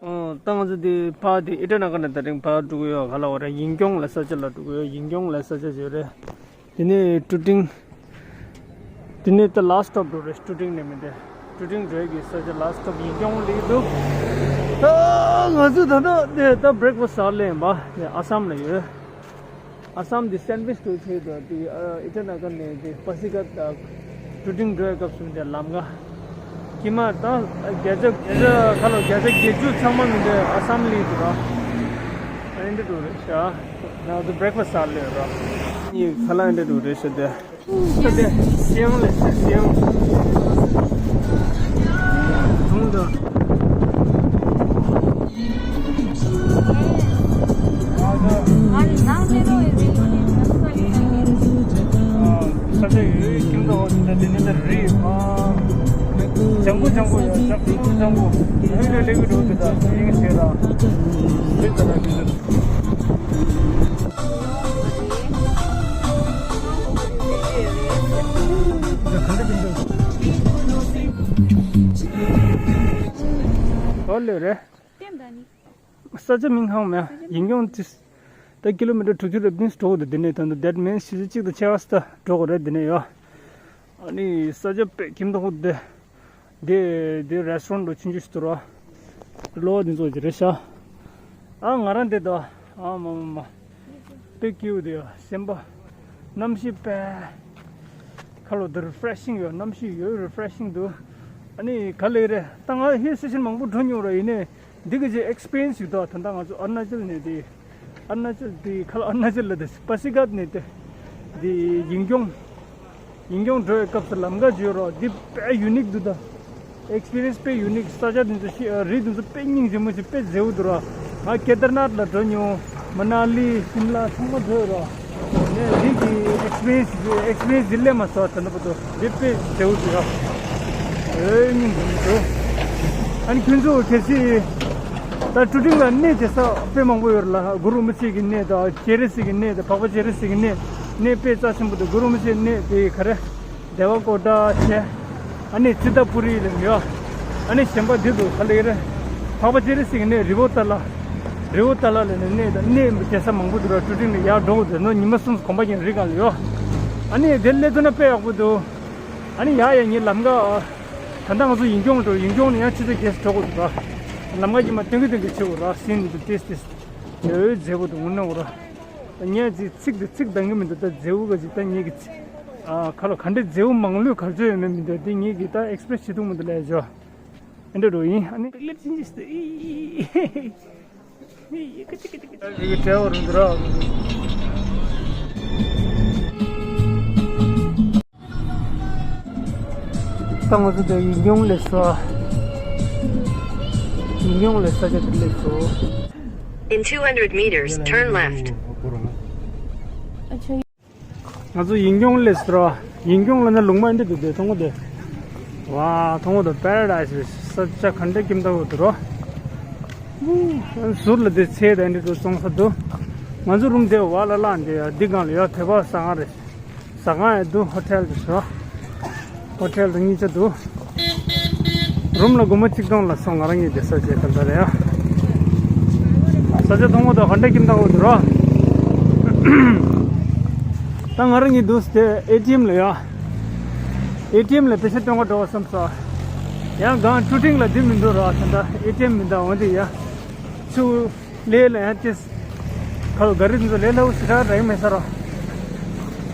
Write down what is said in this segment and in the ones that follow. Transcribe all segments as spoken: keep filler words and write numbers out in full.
ཨོ། ད་ང་ཚོ་འདི་ཕར་འདི་ཨི་ཊ་ན་ཁ་ནས་ད་རིང་ཕར་འགྲོ་གི་ཡོད། ག་ལ་བ་རེད། ཡིན་ཀྱོང་ལ་ས་ཆ་ལ་འགྲོ་གི་ཡོད། ཡིན་ཀྱོང་ལ་ས་ཆ་ཡོད་རེད། དེ་ནས་ཀྲུ་ཀྲིང་། དེ་ནས་ད་ལ་སི་ཊོབ་འགྲོ་རེད། ཀྲུ་ཀྲིང་ནས་མི་འདི། ཀྲུ་ཀྲིང་འགྲོ་ཡ་གི་ས་ཆ་ལ་སི་ཊོབ་ཡིན་ཀྱོང་ལ་འདུག་ད་ང་ཚོ་ད་ལྟ་འདི་ད་བྷི་རེག་ཕ་སི་ཟ་ལེ་ཡིན་པ། འདི་ཨ་སམ་ལ་ཡོད། ཨ་སམ་འདི་སན་ཝིཆ་འགྲོ་ཆེད་དུ་འདི་ཨི་ཊ་ན་ཁ་ནས་འདི་པ་སི་ཀ་ད་ཀྲུ་ཀྲིང་འགྲོ་ཡ་སྐབས་སུ་འདི་ལམ་ཁ། ཀྱི་མ་ད་བརྒྱ་ཆ་བརྒྱ་ཆ་ཁ་ལོ་བརྒྱ་ཆ་བརྒྱད་ཅུ་ཚང་མ་མི་འདི་ཨ་སམ་ལི་འདུག་ར། ཨ་འདི་འགྲོ་རེད་ཤག་ང་ཚོ་བྷི་རེག་ཕ་སི་ཟ་ལེ་ར། ཡི་ཁ་ལ་འདི་འགྲོ་རེད་ཤག་འདི། ད་དེ་སེང་ལས་སེང་། དུང་དུ། ས་ཆ་ཡོད་ཡོད་ཁྱིམ་ཚང་འོག་དེ་འདྲ་དེ་ནས་ད་རི། ཨ། ལྗང་ཁུ་ལྗང་ཁུ་ཡོད། ལྗང་ཁུ་ལྗང་ཁུ། ལྷོད་ལྷོད་ལེགས་ཀྱི་འགྲོ་དེ་ད་སེང་ཞེས་ལ། རི་ད་ལ་དེ་འདྲ། ཨོ་ལེ་རེད། ས་ཆ་མིང་ཧང་མེད། ཡིན་ཀྱང་ཅི། ད་ཀི་ལོ་མི་ཊར་དྲུག་ཅུ་རེ་བདུན་འགྲོ་འདུག་འདི་ནས་ད་ལྟ་that means ཕྱི་ཚེས་གཅིག་དང་ཕྱེད་ཀ་ཙམ་འགྲོ་དགོས་རེད་འདི་ནས་ཡོ། ཨ་ནི་ས་ཆ་དཔེ་ཁྱིམ་ཐོག་འདི། འདི་འདི་རེ་སི་ཊོ་རན་ཊི་ཆུང་ཆུང་ཞིག་འདུག་ར། གློག་འདི་ཚོ་ཅི་རེད་ཤག་ཨ་ང་རང་འདི་ད། ཨ་མ་མ་མ། དཔེ་སྐྱིད་པོ་འདུག་ཡ། སེམས་པ། གནམ་གཤིས་དཔེ། ཁ་ལོ་འདི་རི་ཕི་རེ་ཤིང་ཡོད། གནམ་གཤིས་ཡོད་རི་ཕི་རེ་ཤིང་འདུག་ཨ་ནི་ག་ལེ་རེད། ད་ང་ཧིལ་སི་ཊེ་ཤན་མང་པོ་འགྲོ་མྱོང་ར། ཡིན་ནའི་འདི་གི་ཅིག་ཨེག་སི་པི་རི་ཡན་སི་ཞིག་འདུག་ད་ལྟ་ང་ཚོ་ཨ་རུ་ན་ཅལ་ནས་དེ། ཨ་རུ་ན་ཅལ་དེ་ཁ་ལོ་ཨ་རུ་ན་ཅལ་ལ་དེ་པ་སི་ཀ་ནས་དེ། དེ་ཡིན་ཀྱང་། ཡིན་ཀྱང་འགྲོ་བའི་སྐབས་སུ་ལམ་ཁ་བརྗོད་རོགས། འདི་དཔེ་ཡུ་ནིག་འདུག་ད། ཨེག་སི་པི་རི་ཡན་སི་དཔེ་ཡུ་ནིག་ས་ཆ་འདི་ཚོ་ཤི་ཨ་རི་འདི་ཚོ་དཔེ་སྙིང་རྗེ་མོ་ཞིག་དཔེ་མཛེས་པོ་འདུག་ར། ང་ཀེ་དར་ནཱཐ་ལ་འགྲོ་མྱོང་། མ་ན་ལི། ཤིམ་ལ་ཚང་མ་འགྲོ་ཡོད་ར། ནས་འདི་གི་ཨེག་སི་པི་རི་ཡན་སི་ཨེག་སི་པི་རི་ཡན་སི་འདི་སླེབས་མ་སོང་། ད་ལྟ་བར་དུ་འདི་དཔེ་མཛེས་པོ་འདུག་ར། ཨེ་སྙིང་རྗེ་མོ་འདུག་ཨ་ནི་ཁྱོད་ཚོ་གལ་སྲིད་ད་ཀྲུ་ཀྲིང་ལ་གནས་མཇལ་ས་དཔེ་མང་པོ་ཡོད་ར་ལ། གུ་རུ་རིན་པོ་ཆེ་གི་གནས་དང་། སྤྱན་རས་གཟིགས་ཀྱི་གནས་དང་། འཕགས་པ་སྤྱན་རས་གཟིགས་ཀྱི་གནས། གནས་དཔེ་རྩ་ཆེན་པོ་འདུག་གུ་རུ་རིན་པོ་ཆེའི་གནས་དེ་ག་རེ། དེ་བ་ཀོ་ཊ་བྱས། ཨ་ནི་ཙི་ཏ་པུ་རི་ལ་ཡོད། ཨ་ནི་གཞན་པ་འདི་འདུག་ག་ལེ་རེད། འཕགས་པ་སྤྱན་རས་གཟིགས་ཀྱི་གནས་རི་བོ་ཏཱ་ལ། རི་བོ་ཏཱ་ལ་ལ་ནི་གནས་དང་གནས་མཇལ་ས་མང་པོ་འདུག་ར། ཀྲུ་ཀྲིང་ནས་ཡར་འགྲོ་དགོས་དུས་ནོ་ཉི་མ་གསུམ་གོམ་པ་ཡིན་རི་སྒང་ལ་ཡོད། ཨ་ནི་དེ་སླེབས་ཐུབ་ན་དཔེ་ཡག་པོ་འདུག་ཨ་ནི་ཡ་ཡ་ངའི་ལམ་ཁ། ད་ལྟ་ང་ཚོ་ཡིན་ཀྱོང་འགྲོ། ཡིན་ཀྱོང་ནས་ཡང་ཕྱི་ཚེས་བརྒྱད་ཙམ་འགྲོ་དགོས་འདུག་ར། ལམ་ཁ་གྱི་མ་སྟོན་གི་སྟོན་གི་ཆེ་བོ་ར། སིན་འདི་ཏིས་ཏིས། ཡོད་མཛེས་པོ་འདུག་དངོས་གནས་འོ་ར། ངས་ཅིག་ཚིག་དེ་ཚིག་འདང་གི་མི་འདུག་ད་མཛེས་པོ་ག་ཅིག་ད་ངེད་ཀྱི་ཚིག་ཨ་ཁ་ལོ་ག་འདྲ་མཛེས་པོ་མང་ལོས་ག་ཚོད་ཡོད་མེད་མི་འདུག་དེ་ངེད་ཀྱི་ད་ཨེག་སི་པི་རེ་སི་བྱེད་ཐུབ་མི་འདུག་ལས་ཇོ། ཨེ་འདྲ་འགྲོ་ཡིན་ཨ་ནི། ལེབ་ཅིན་ཅིས་ཏེ་ཨི་ཨི་ཨི་ཨི་ཀ་ཅི་ཀ་ཅི་ཀ་ཅི། ཡི་གེ་བྲལ་བ་རུ་འདུག་ར། ད་ང་ཚོ་དེ་ཡིན་ཀྱོང་ལས་ས། ཡིན་ཀྱོང་ལས་ས་ཆ་དེ་སླེབས་སོང་། In two hundred meters, turn left. ང་ཚོ་ཡིན་ཀྱོང་སླེབས་སོང་ར། ཡིན་ཀྱོང་ལ་ན་ལུང་མ་འདི་འདུག་དེ་མཐོང་གོ་དེ། ཝ་མཐོང་གོ་དེ་པེ་ར་ཌའི་སི་རེད། ས་ཆ་ག་འདྲ་ཁྱིམ་ཐོག་འདུག་རོ། ཟུར་ལ་དེ་ཚེ་དང་འདི་འདུག་བཙོང་ས་འདུག་ང་ཚོ་རུམ་དེ་བ་ལ་ལ་འདི་ཡ་འདི་སྒང་ལ་ཡ་དེ་བ་ཟ་ཁང་རེད། ཟ་ཁང་ཡང་འདུག་ཧོ་ཊེལ་དེ་ཚོ། ཧོ་ཊེལ་དེ་གཉིས་ཆ་འདུག་རུམ་ལ་སྒོར་མོ་གཅིག་སྟོང་ལ་སོང་ང་རང་གཉིས་དེ་ས་ཆ་དེ་འདྲ་རེད་ཡ། ས་ཆ་མཐོང་གོ་དེ་ག་འདྲ་ཁྱིམ་ཐོག་འདུག་རོ། ད་ང་རང་གཉིས་འདུག་སྟེ་ཨེ་ཊི་ཨེམ་ལ་ཡ། ཨེ་ཊི་ཨེམ་ལ་པེ་ས་སྟོན་ག་འགྲོ་བ་བསམ་ས། ཡང་སྒང་ཀྲུ་ཀྲིང་ལ་འདི་མི་འདུག་ར། ད་ལྟ་ཨེ་ཊི་ཨེམ་མི་འདུག་འོན་ཏེ་ཡ། ཆུ་ལས་ལ་ཡང་ཅེས། ཁ་ལོ་ག་རི་འདི་ཚོ་ལས་སླ་བོ་ཞེ་དྲག་རག་གི་མེད་ས་ར།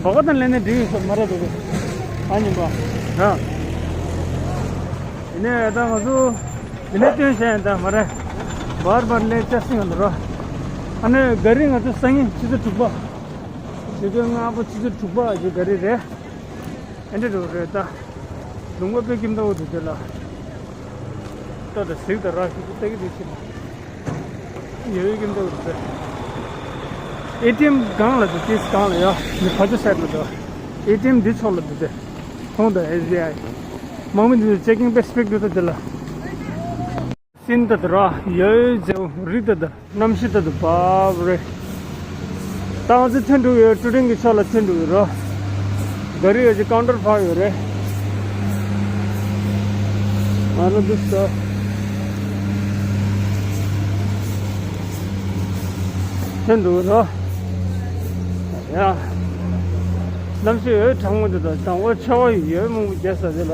སྦག་སྦག་དང་ལས་ནས་འགྲིག་ཡོད་ས་མ་རེད་འདུག་ཨ་ཉིན་པ། ར། ཡིན་ནའི་ད་ང་ཚོ་འདི་ནས་སྟོན་བྱས་ཡིན་ད་མ་རེད། བར་བར་ལས་ཅག་སྲིང་ཡོང་འདུག་ར། ཨ་ནི་ག་རི་ང་ཚོ་སང་ཉིན་ཆུ་ཚོད་དྲུག་པ། ཆུ་ཚོད་ལྔ་པ་ཆུ་ཚོད་དྲུག་པ་ཡི་ག་རི་རེད། ཨེ་འདྲ་འགྲོ་རེད་ད། ལུང་པ་དཔེ་ཁྱིམ་ཐོག་འདུག་དེ་ལ། ལྟོ་དང་གཟིག་དང་ར་ཞིག་ཏུ་ལྟ་གི་འདུག་ཕྱིན། ཡོད་ཡོད་ཁྱིམ་ཐོག་འདུག་དེ། ཨེ་ཊི་ཨེམ་སྒང་ལ་འདུག་ཏིས་སྒང་ལ་ཡ། མི་ཕ་ཚོ་སེད་ལ་འདུག་ཨེ་ཊི་ཨེམ་འདི་ཕྱོགས་ལ་འདུག་དེ། ཁོང་དང་ཨེས་བི་ཨའི། དམག་མི་འདི་ཚོ་ཅེག་ཀིང་པེ་སི་པེག་འདུག་ད་དེ་ལ། སིན་ད་དུ་ར་ཡོད་ཡོད་ཛེའུ་རི་ད་དུ་གནམ་གཤིས་ད་དུ་བབ་རེད། ད་ང་ཚོ་ཐོན་འགྲོ་ཡོད། ཀྲུ་ཀྲིང་གི་ཕྱོགས་ལ་ཐོན་འགྲོ་ཡོད་ར། ག་རི་ཡོད་ཀྱི་ཀའུན་ཊར་ཕར་ཡོད་རེད། ང་རང་འདུག་ས། ཐོན་འདུག་རོ། ཡ། གནམ་གཤིས་འོད་གྲང་མོ་འདི་དང་དང་པོ་ཆར་པ་འོད་མང་པོ་བརྒྱབ་ས་འདི་ལ།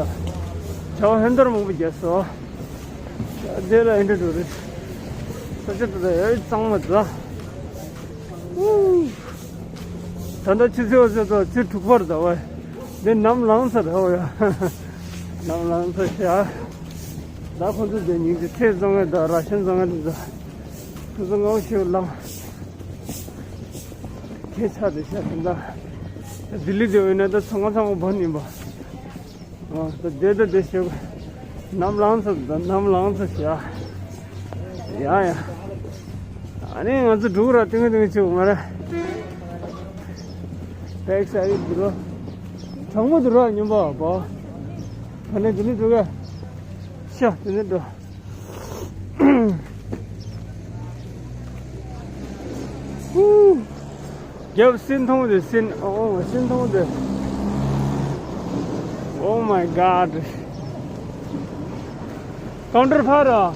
ཆར་པ་ཧན་ཏོར་མང་པོ་བརྒྱབ་སོ། འདི་ལ་ཨེ་འདྲ་འདུག་རེད། ས་ཆ་འདི་དང་འོད་གཙང་མ་འདི་ལ། ད་ལྟ་ཆུ་ཚོད་ཚོད་ཚོད་ཆུ་དྲུག་པར་ཟླ་བ། འདི་ནམ་ལངས་ས་རེད་ཡ། ནམ་ལངས་ས་ཤ། ད་ཁོ་ཚོ་འདི་ཉིན་གྱི་ཚལ་བཙོང་ངེ་དང་ར་ཤན་བཙོང་ངེ་འདི་ཚོ། ཁོ་ཚོ་སྔ་པོ་ཞིག་ལངས། ཁྱེད་ཆ་དེ་ཤ་དེ་འདྲ། ལྡི་ལི་དེ་འོས་ན་ད་ཚོང་ཁང་ཚང་མ་བོད་ཡིན་པ། ཨ། ད་བསྡད་ད་བསྡད་ཤོག་ནམ་ལངས་ཚར་ད། ནམ་ལངས་ཚར་ཤག་ཡ་ཡ། ཨ་ནི་ང་ཚོ་འགྲོ་གི་ར། ཏིང་ཏིང་ཆུ་མ་རེད། བེག་ས་ཡིག་འགྲོ། གྲང་མོ་འདུག་ར་སྨྱོན་པ་པོ། ད་ནི་འདི་ནས་འགྲོ་ག་ཤ་འདི་ནས་འགྲོ། རྒྱབ་སྲིན་མཐོང་དེ་སྲིན། ཨོ་སྲིན་མཐོང་དེ། Oh my god. ཀའུན་ཊར་ཕར་ར།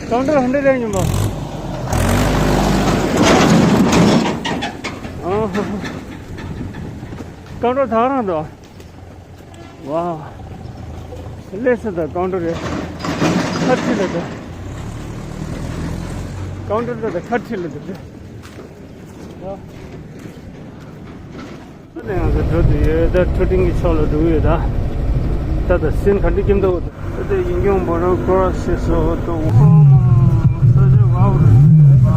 ཀའུན་ཊར་ཧན་ཌེ་རེད་ཉིན་མོ། ཨོ། ཀའུན་ཊར་ཐག་རང་འདུག་ཝའོ། སླེབས་སོང་ད་ཀའུན་ཊར་རེད། ཁ་ཁྲིད་ལ་ད། ཀའུན་ཊར་ད་ད་ཁ་ཁྲིད་ལ་ད། ད་ནས་ང་ཚོ་འགྲོ་འདོད་ཡོད། ད་ཁྲུ་ཊིང་གི་ཕྱོགས་ལ་འགྲོ་གི་ཡོད་ད། ད་ད་སྲིན་ག་འདྲ་སྐྱིད་མདོག་ད་དེ་ཡིན་ཀྱང་བོ་རོ་ཀོ་ར་སི་སོ་ཏོ་ཧོ་མོ་ས་ཆ་ཝའོ་རེད། ཨ་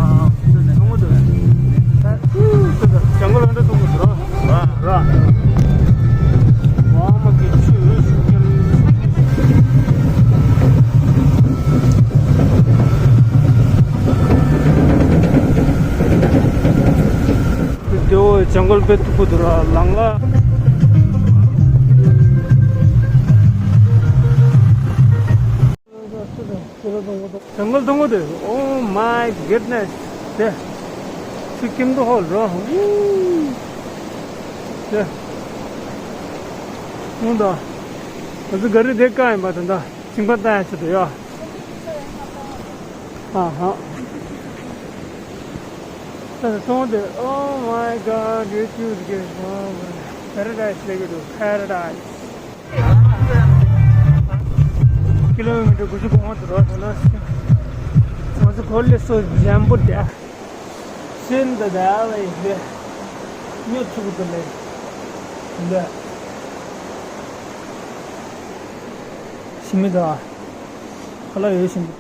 ད་ནས་ཐུང་ངུ་འདུག་ད་ད་ཇང་གལ་འདྲ་ཐུང་ངུ་འདུག་ར། ར། ཝ་མ་གི་ཆུ་ཡོད་ཤུགས་རྒྱབ། དེ་འོ་ཇང་གལ་དཔེ་མཐུག་པོ་འདུག་ར་ལང་ལ། ཇང་གལ་དུང་པོ་དེ། Oh my goodness. དེ། ཆུ་ཁྱིམ་དུ་ཧོལ་རོ། དེ། ཧུང་ད། ང་ཚོ་ག་རི་དེ་བཀག་ཡིན་པ་དེ་འདྲ་ཅིང་པ་ལྟ་ཡ་ཆེད་དུ་ཡོད། ཨ་ཧ། ད་ད་སོང་དེ། Oh my god, you choose good. Paradise ལེགས་འདུག Paradise. ཀི་ལོ་མི་ཊར་དགུ་བཅུ་གོ་ལྔ་དུ་རོ་ཐོན་ན། ང་ཚོ་གོ་ལེ་སོ་འཇམ་པོ་དེ། སེམས་ད་ད་བའི་ལེ། ཉོ་ཚུགས་དུ་ལེ། ལེ། ཤི་མི་ད། ཁ་ལག་ཡོད་ཤིང་།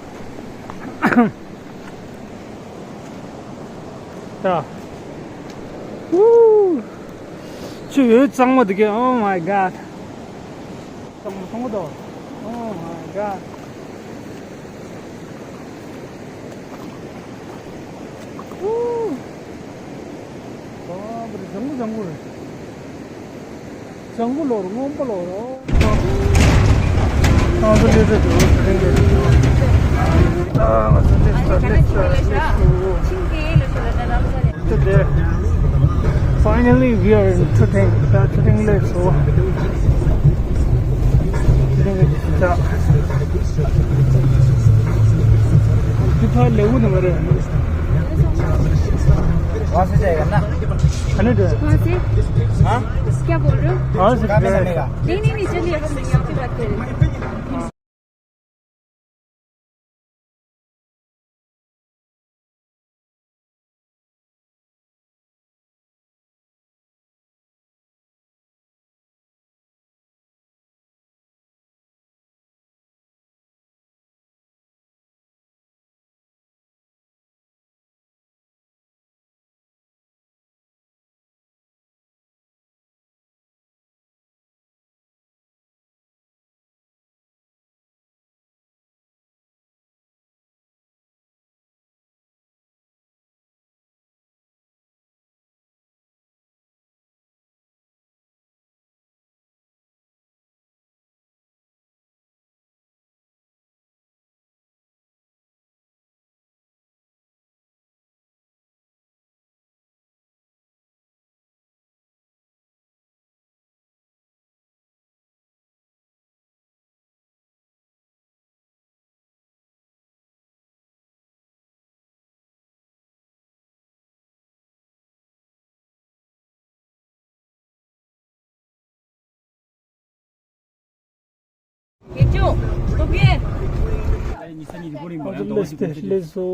ད། ཧུ། ཆུ་འོད་གཙང་མ་འདུག་གས། Oh my god. གཙང་མ་མཐོང་གི་འདུག Oh my god. ཧུ། ཨ་པ་རེ། ལྗང་གུ་ལྗང་གུ་རེད། ལྗང་གུ་ལོར་སྔོན་པོ་ལོར། ང་ཚོ་སླེབས་ཚར་འདུག་ད་རིང་གི། ཨ། ང་ཚོ་སླེབས་ཚར། སླེབས་ཚར། སླེབས་ཚར། Today, finally we are in Chuteng. ད་ཆུ་ཊིང་སླེབས་སོང་། ཆུ་ཊིང་གི་ད། འདི་ཕར་ལེའུ་ནང་རེད། वहाँ से जाएगा ना? खाने दे। वहाँ से? हाँ? क्या बोल रहे हो? वहाँ से कहाँ पे जाएगा? नहीं, नहीं, नहीं, चलिए, हम यहाँ पे बात करेंगे। ཨོ་ཙི་ལེས་ཏེ་ལེས་སོ།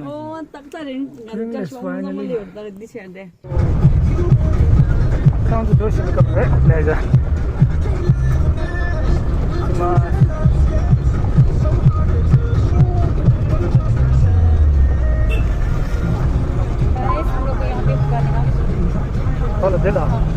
ཨོ་ཏག་ཏག་རིང་ང་ཅག་ཤོང་ན་མ་ལེ་ཡོད་ད་རེད་འདི་བྱས་འདྲེ། ཁྱང་ཚོ་འགྲོ་བཞིན་པའི་སྐབས་རེད་ལས་བྱ། ཨོ་ལ་དེ་ལ།